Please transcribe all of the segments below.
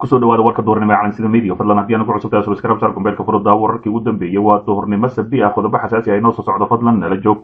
Kusoo dhawaada warka duhurnimo ee Calansida Media. Fadlan haddii aad ku cusub tahay, subscribe saar, kumbeelka furo, daawo wararkii ugu dambeeyay. Waa duhurnimo Sabti ah, qodobo xasaasi ah inoo soo socdo. Fadlan nala joog.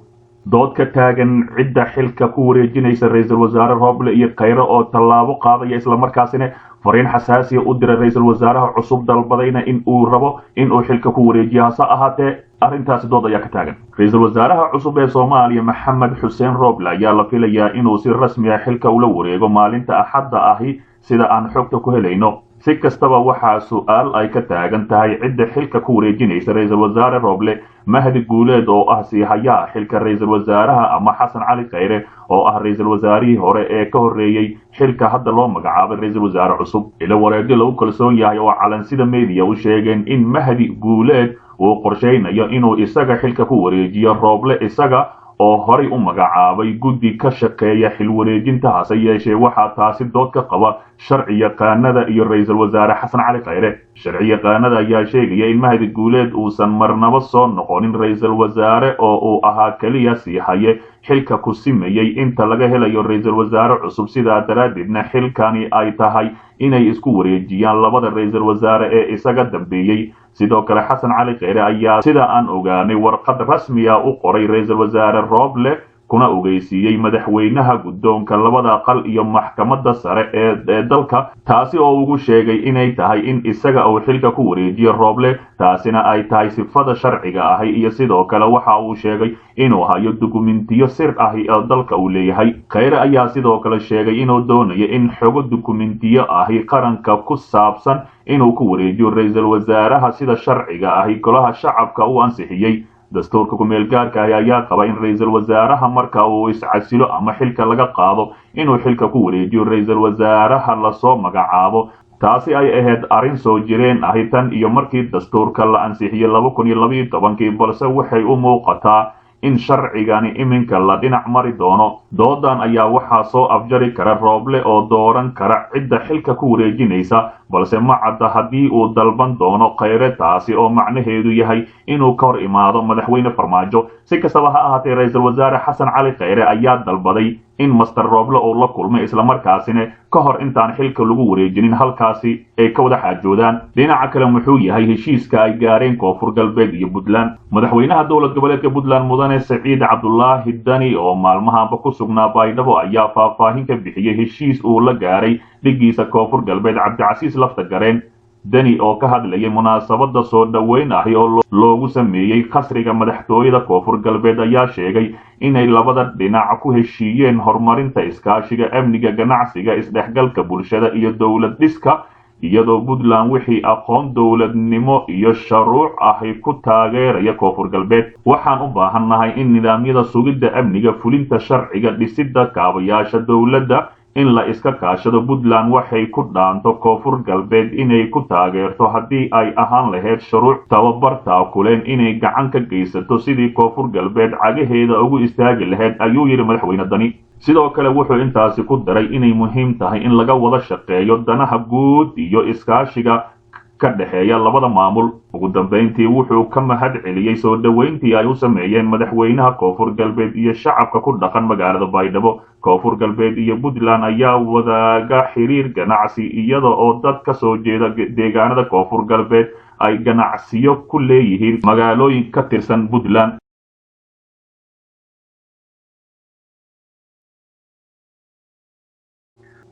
Dood ka taagan cidda xilka ku wareejinaysa ra-iisul wasaare Rooble iyo Khayre oo tallaabo qaadaya, islamarkaasina fariin xasaasiya u diray ra-iisul wasaaraha cusub, dalbadayna in uu rabo in uu xilka ku wareejiyo. Hase ahaatee, arrintaasi dood ayaa ka taagan. Ra-iisul wasaaraha cusub ee Soomaaliya Maxamed Xuseen Rooble ayaa la filayaa inuu si rasmi ah xilka ula wareego maalinta Axadda ahi, sida aan xogta ku helayno. Si kastaba, waxaa su-aal ay ka taagan tahay cidda xilka ku wareejinaysa ra-iisul wasaare Rooble: Mahdi Guuleed oo ah siihayaha xilka ra-iisul wasaaraha, ama Xasan Cali Khayre oo ah ra-iisul wasaarihii hore ee ka horreeyey xilka hadda loo magacaabay ra-iisul wasaare cusub. Ilo wareegyo lagu kalsoon yahay oo Calansida Media u sheegeen in Mahdi Guuleed uu qorshaynayo inuu isaga xilka ku wareejiyo Rooble, isaga oo horay u magacaabay guddi ka shaqeeya xil wareejinta. Hase yeeshee, waxaa taasi dood ka qaba sharci yaqaanada iyo ra-iisul wasaare Xasan Cali Khayre. Sharci yaqaanada ayaa sheegaya in Mahdi Guuleed uusan marnaba soo noqonin ra-iisul wasaare oo uu ahaa keliya sii haye xilka ku simayey inta laga helayo ra-iisul wasaare cusub, sidaa daraaddeedna xilkani ay tahay inay isku wareejiyaan labada ra-iisul wasaare ee isaga dambeeyey. Sidoo kale, Xasan Cali Kheyre ayaa, sida aan ogaanay, warqad rasmiya u qoray ra-iisul wasaare Rooble, kuna ogeysiiyey madaxweynaha, guddoonka labada aqal iyo maxkamadda sare ee dalka, taasi oo ugu sheegay inay tahay in isaga uu xilka ku wareejiyo Rooble, taasina ay tahay sifada sharciga ahi. Iyo sidoo kale waxa uu sheegay inuu hayo dukumentiyo sir ahi oo dalka uu leeyahay. Kheyre ayaa sidoo kale sheegay inuu doonayo in xogo dukumentiyo ahi qaranka ku saabsan inuu ku wareejiyo ra-iisul wasaaraha, sida sharciga ahi golaha shacabka uu ansixiyey. Dastuurka ku-meel gaarka ahi ayaa qaba in ra-iisul wasaaraha marka uu iscasilo ama xilka laga qaado inuu xilka ku wareejiyo ra-iisul wasaaraha lasoo magacaabo. Taasi ay ahayd arrin soo jireen ahi tan iyo markii dastuurka la ansixiyey 2012-kii, balse waxay u muuqataa in sharcigani iminka la dhinac mari doono. Doodan ayaa waxaa soo afjari kara Rooble oo dooran kara cidda xilka ku wareejinaysa, balse ma cadda haddii uu dalban doono Khayre, taasi oo macnaheedu yahay inuu ka hor imaado madaxweyne Farmaajo. Si kastaba ha ahaatee, ra-iisul wasaare Xasan Cali Khayre ayaa dalbaday in Master Rooble uu la kulmay, islamarkaasina ka hor intaan xilka lagu wareejinin halkaasi ay ka wada xaajoodaan. Dhinaca kale, muxuu yahay heshiiska ay gaareen Koonfur Galbeed iyo Puntland? Madaxweynaha dowlad goboleedka Puntland, mudane Saciid Cabdulaahi Dani, oo maalmahanba ku sugnaa Baydhabo, ayaa faahfaahin ka bixiyey heshiis uu la gaaray dhigiisa Koonfur Galbeed Cabdicasiis Lafta Gareen. Deni oo ka hadlayay munaasabada soo dhoweyn ahi oo loogu sameeyey khasriga madaxtooyada Koonfur Galbeed ayaa sheegay inay labada dhinac ku heshiiyeen horumarinta iskaashiga amniga, ganacsiga, isdhexgalka bulshada iyo dowlad dhiska, iyadoo Puntland wixii aqoon dowladnimo iyo sharuuc ahi ku taageeraya Koonfur Galbeed. Waxaan u baahannahay in nidaamyada sugidda amniga, fulinta sharciga, dhisidda kaabayaasha dowladda in la iska kaashado. Puntland waxay ku dhaanto Koonfur Galbeed inay ku taageerto haddii ay ahaan lahayd shuruuc, tababar, taakuleen, inay gacan ka geysato sidii Koonfur Galbeed cagaheeda ugu istaagi lahayd, ayuu yidhi madaxweyne Dani. Sidoo kale wuxuu intaasi ku daray inay muhiim tahay in laga wada shaqeeyo danaha guud iyo iskaashiga ka dhexeeya labada maamul. Ugu dambeyntii wuxuu ka mahad celiyey soo dhoweyntii ay u sameeyeen madaxweynaha Koonfur Galbeed iyo shacabka ku dhaqan magaalada Baydhabo. Koonfur Galbeed iyo Puntland ayaa wadaaga xiriir ganacsi, iyada oo dad ka soo jeeda deegaanada Koonfur Galbeed ay ganacsiyo ku leeyihiin magaalooyin ka tirsan Puntland.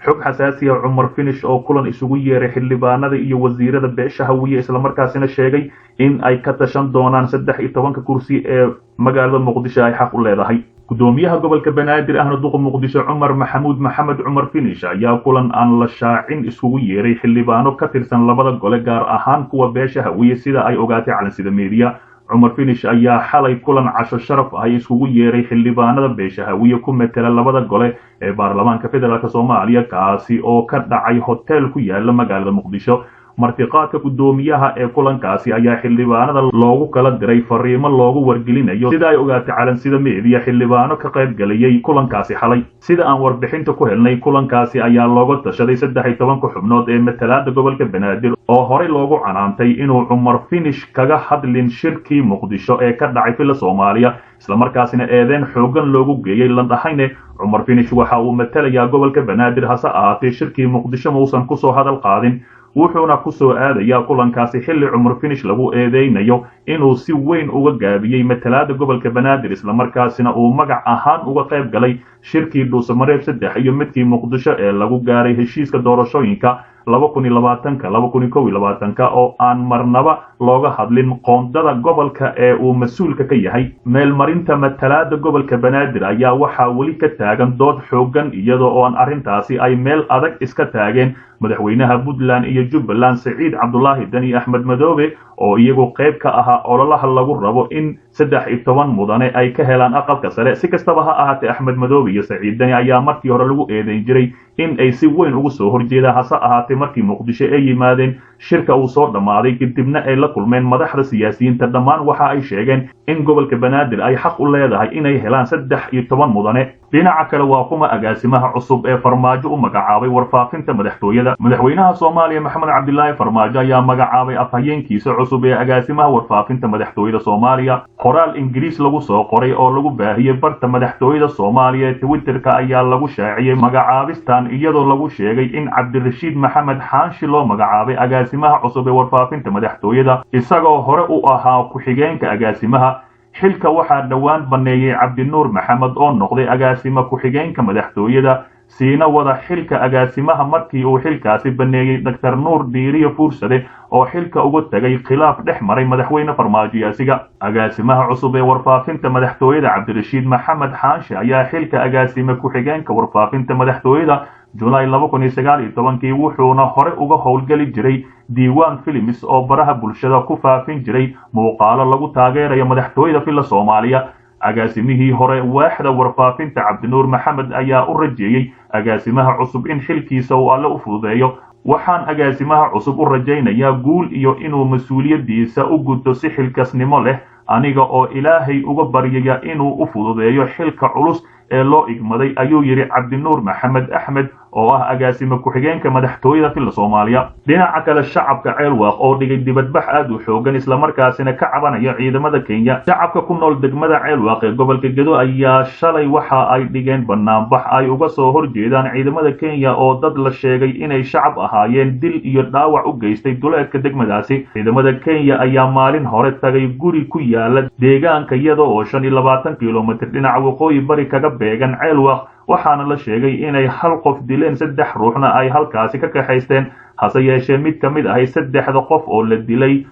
Xog xasaasiya: Cumar Finish oo kulan isugu yeeray xildhibaanada iyo wasiirada beesha Hawiye, islamarkaasina sheegay in ay ka tashan doonaan 13-ka kursi ee magaalada Muqdisho ay xaq u leedahay. Gudoomiyaha gobolka Banaadir ahna duqa Muqdisho Cumar Maxamuud Maxamed Cumar Finish ayaa kulan aan la shaacin isugu yeeray xildhibaano ka tirsan labada gole, gaar ahaan kuwa beesha Hawiye, sida ay ogaatay Calansida Media. Cumar Finish ayaa xalay kulan casho sharaf ah iskugu yeeray xildhibaanada beesha Hawiye ku metela labada gole ee baarlamaanka federaalk Soomaaliya, kaasi oo ka dhacay hotel ku yaala magaalada Muqdisho. Martiqaadka guddoomiyaha ee kulankaasi ayaa xildhibaanada loogu kala diray fariimo loogu wargelinayo, sida ay ogaatay Calansida Media xildhibaano ka qayb galayay kulankaasi xalay. Sida aan warbixinta ku helnay, kulankaasi ayaa looga tashaday 13-ka xubnood ee matalaada gobolka Banaadir oo horey loogu canaantay inuu Cumar Finish kaga hadlin shirkii Muqdisho ee ka dhacay Villa Soomaaliya, islamarkaasina eedeen xoogan loogu geeyey landhahayne Cumar Finish waxa uu matalayaa gobolka Banaadir, hase ahaatee shirkii Muqdisho mausan kusoo hadal qaadin. Wuxuuna ku soo aadayaa kulankaasi xilli Cumar Finish lagu eedeynayo inuu si weyn uga gaabiyey matalaada gobolka Banaadir, islamarkaasina uu magac ahaan uga qayb galay shirkii Dhuusamareeb 3 iyo midkii Muqdisho ee lagu gaaray heshiiska doorashooyinka 2020-ka 2021-ka oo aan marnaba looga hadlin qoondada gobolka ee uu mas-uulka ka yahay. Meelmarinta matalaada gobolka Banaadir ayaa waxaa weli ka taagan dood xooggan, iyadoo oo aan arrintaasi ay meel adag iska taageen madaxweynaha Puntland iyo Jubbaland Saciid Cabdulaahi Deni, Axmed Madoobe oo iyagu qayb ka ahaa ololaha lagu rabo in 13 mudane ay ka helaan aqalka sare. Si kastaba ha ahaatee, Axmed Madoobe iyo Saciid Deni ayaa markii hore lagu eedeyn jiray in ay si weyn ugu soo horjeedaan, hase ahaatee markii Muqdisho ay yimaadeen, shirka uu soo dhammaaday kadibna ay la kulmeen madaxda siyaasiyiinta, dhammaan waxa ay sheegeen in gobolka Banaadir ay xaq u leedahay inay helaan 13 mudane. Dhinaca kale, waa kuma agaasimaha cusub ee Farmaajo u magacaabay warfaafinta madaxtooyada? Madaxweynaha Soomaaliya Maxamed Cabdilaahi Farmaajo ayaa magacaabay afhayeenkiisa cusub ee agaasimaha warfaafinta madaxtooyada Soomaaliya. Qoraal Ingiriis lagu soo qoray oo lagu baahiyey barta madaxtooyada Soomaaliya ee Twitterka ayaa lagu shaaciyey magacaabistan, iyadoo lagu sheegay in Cabdirashiid Maxamed Xaanshi loo magacaabay agaasimaha cusub ee warfaafinta madaxtooyada, isagoo hore u ahaa ku-xigeenka agaasimaha. Xilka waxaa dhowaan banneeyey Cabdinuur Maxamed oo noqday agaasimo ku-xigeenka madaxtooyada, siina wada xilka agaasimaha markii uu xilkaasi banneeyey Dr. Nuur Diiriyo Fuursade oo xilka uga tegay khilaaf dhex maray madaxweyne Farmaajo iyo asiga. Agaasimaha cusub ee warfaafinta madaxtooyada Cabdirashiid Maxamed Xaanshe ayaa xilka agaasime ku-xigeenka warfaafinta madaxtooyada Julaay 2019-kii, wuxuuna hore uga howlgeli jiray Diiwaan Films oo baraha bulshada ku faafin jiray muuqaalo lagu taageerayo madaxtooyada Villa Soomaaliya. Agaasimihii hore waaxda warfaafinta Cabdinuur Maxamed ayaa u rajeeyey agaasimaha cusub in xilkiisa uu Alle u fududeeyo. "Waxaan agaasimaha cusub u rajaynayaa guul iyo inuu mas-uuliyaddiisa u guto si xilkasnimo leh, aniga oo Ilaahay uga baryaya inuu u fududeeyo xilka culus ee loo igmaday," ayuu yidhi Cabdinuur Maxamed Axmed oo ah agaasime ku-xigeenka madaxtooyada Villa Soomaaliya. Dhinaca kale, shacabka Ceelwaaq oo dhigay dibadbax aad u xoogan, islamarkaasina ka cabanaya ciidamada Kenya. Shacabka ku nool degmada Ceelwaaq ee gobolka Gedo ayaa shalay waxa ay dhigeen banaanbax ay uga soo horjeedaan ciidamada Kenya oo dad la sheegay inay shacab ahaayeen dil iyo dhaawac u geystay duleedka degmadaasi. Ciidamada Kenya ayaa maalin hore tagay guri ku yaala deegaanka iyada oo 25 kilomitir dhinaca waqooyi bari kaga beegan Ceelwaaq, waxaana la sheegay inay hal qof dileen, 3 ruuxna ay halkaasi ka kaxaysteen. Hase yeeshee mid ka mid ahay saddexda qof oo la dilay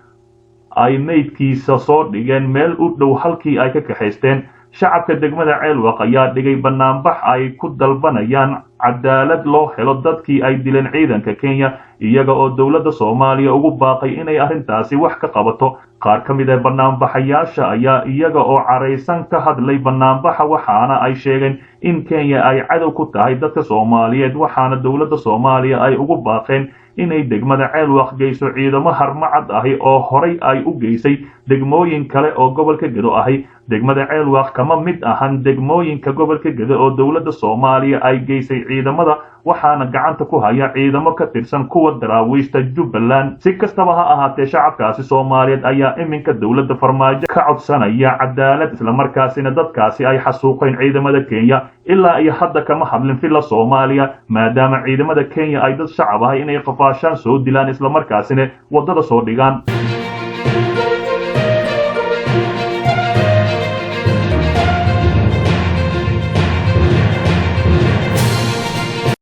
ay meydkiisa soo dhigeen meel u dhow halkii ay ka kaxaysteen. Shacabka degmada Ceelwaq ayaa dhigay banaanbax ay ku dalbanayaan cadaalad loo helo dadkii ay dileen ciidanka Kenya, iyaga oo dowladda Soomaaliya ugu baaqay inay arrintaasi wax ka qabato. Qaar ka mid ah banaanbaxayaasha ayaa iyaga oo caraysan ka hadlay banaanbaxa, waxaana ay sheegeen in Kenya ay cadow ku tahay dadka Soomaaliyeed, waxaana dowladda Soomaaliya ay ugu baaqeen inay degmada Ceelwaq geyso ciidamo harmacad ahi oo horay ay u geysay degmooyin kale oo gobolka Gedo ahi. Degmada Ceelwaq kama mid ahan degmooyinka gobolka Gedo oo dowladda Soomaaliya ay geysay ciidamada, waxaana gacanta ku haya ciidamo ka tirsan kuwa daraawiishta Jubbaland. Si kastaba ha ahaatee, shacabkaasi Soomaaliyeed ayaa iminka dowladda Farmaajo ka codsanaya cadaalad, islamarkaasina dadkaasi ay xasuuqeen ciidamada Kenya. Ilaa iyo hadda kama hadlin Villa Soomaaliya, maadaama ciidamada Kenya ay dad shacab ahay inay qafaashaan, soo dilaan, islamarkaasina waddada soo dhigaan.